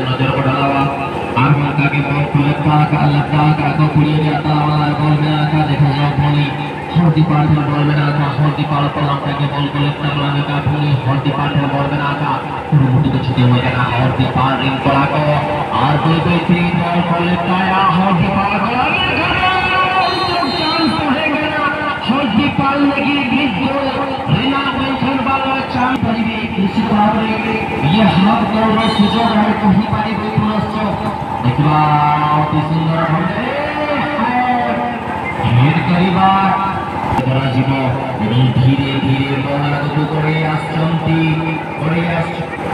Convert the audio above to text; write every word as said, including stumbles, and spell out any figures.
ᱱᱚᱡᱚᱨ ᱠᱚ ᱰᱟᱞᱟᱣᱟ᱾ ᱟᱨ ᱚᱱᱠᱟ ᱜᱮ ᱵᱚᱞ ᱠᱚ ᱞᱮᱯᱴᱟ ᱟᱠᱟᱫ, ᱞᱮᱯᱴᱟ ᱟᱠᱟᱫ ᱠᱚ ᱠᱩᱲᱤᱭᱟᱹ ᱨᱮᱭᱟᱜ ᱛᱟᱞᱟ ᱢᱟᱞᱟ ᱨᱮ ᱵᱚᱞ ᱢᱮᱱᱟᱜ ᱟᱠᱟᱫ, ᱫᱮᱠᱷᱟ ᱡᱟᱣ ᱵᱷᱚᱞᱤ᱾ ᱦᱚᱨᱫᱤᱯᱟᱞ ᱴᱷᱮᱱ ᱵᱚᱞ ᱢᱮᱱᱟᱜ ᱟᱠᱟᱫ, ᱦᱚᱨᱫᱤᱯᱟᱞ ᱯᱟᱞᱟᱢ ᱨᱮᱜᱮ ᱵᱚᱞ ᱠᱚ ᱞᱮᱯᱴᱟ ᱟᱠᱟᱫ, ᱵᱷᱚᱞᱤ ᱦᱚᱨᱫᱤᱯᱟᱞ ᱴᱷᱮᱱ ᱵᱚᱞ ᱢᱮᱱᱟᱜ ᱟᱠᱟᱫ, ᱠᱩᱨᱩᱢᱩᱴᱩ ᱠᱚ ᱪᱷᱩᱴᱟᱹᱣ ᱟᱠᱟᱱᱟ ᱦᱚᱨᱫᱤᱯᱟᱞ ᱨᱮᱱ ᱠᱚᱲᱟ ᱠᱚ᱾ ᱟᱨ ᱵᱟᱹᱭ ᱵᱟᱹᱭ ᱛᱮ ᱵᱚᱞ ᱠᱚ ᱞᱮᱯᱴᱟᱭᱟ ᱦᱚᱨᱫᱤᱯᱟᱞ ᱠᱚᱲᱟ᱾ ᱪᱟᱱᱥ ᱛᱟᱦᱮᱸ ᱠᱟᱱᱟ ᱦᱚᱨᱫᱤᱯᱟᱞ ᱞᱟᱹᱜᱤᱫ ᱢᱤᱫ ᱜᱳᱞ ᱨᱮᱱᱟᱜ, ᱢᱮᱱᱠᱷᱟᱱ ᱵᱟᱝ ᱪᱟᱱᱥ ᱯᱟᱨᱤᱵᱮ ᱱᱤᱥᱪᱤᱛ ᱵᱷᱟᱵᱽ ᱨᱮ ᱤᱭᱟᱹ ᱦᱟᱯ ᱫᱚᱞ ᱨᱮ ᱥᱩᱡᱳᱜᱽ ᱟᱨ ᱠᱚᱦᱤ ᱯᱟᱨᱤᱵᱮ ᱯᱩᱱᱚᱥᱪᱚ ᱫᱮᱠᱷᱤᱵᱟ ᱚᱛᱤ ସୁନ୍ଦର ଭାବରେ ହେଡ୍ କରିବା। କରାଯିବ ଏବଂ ଧୀରେ ଧୀରେ ବଲ୍ ଆଗକୁ ବଢ଼େଇ ଆସୁଛନ୍ତି, ବଢ଼େଇ ଆସୁଛନ୍ତି।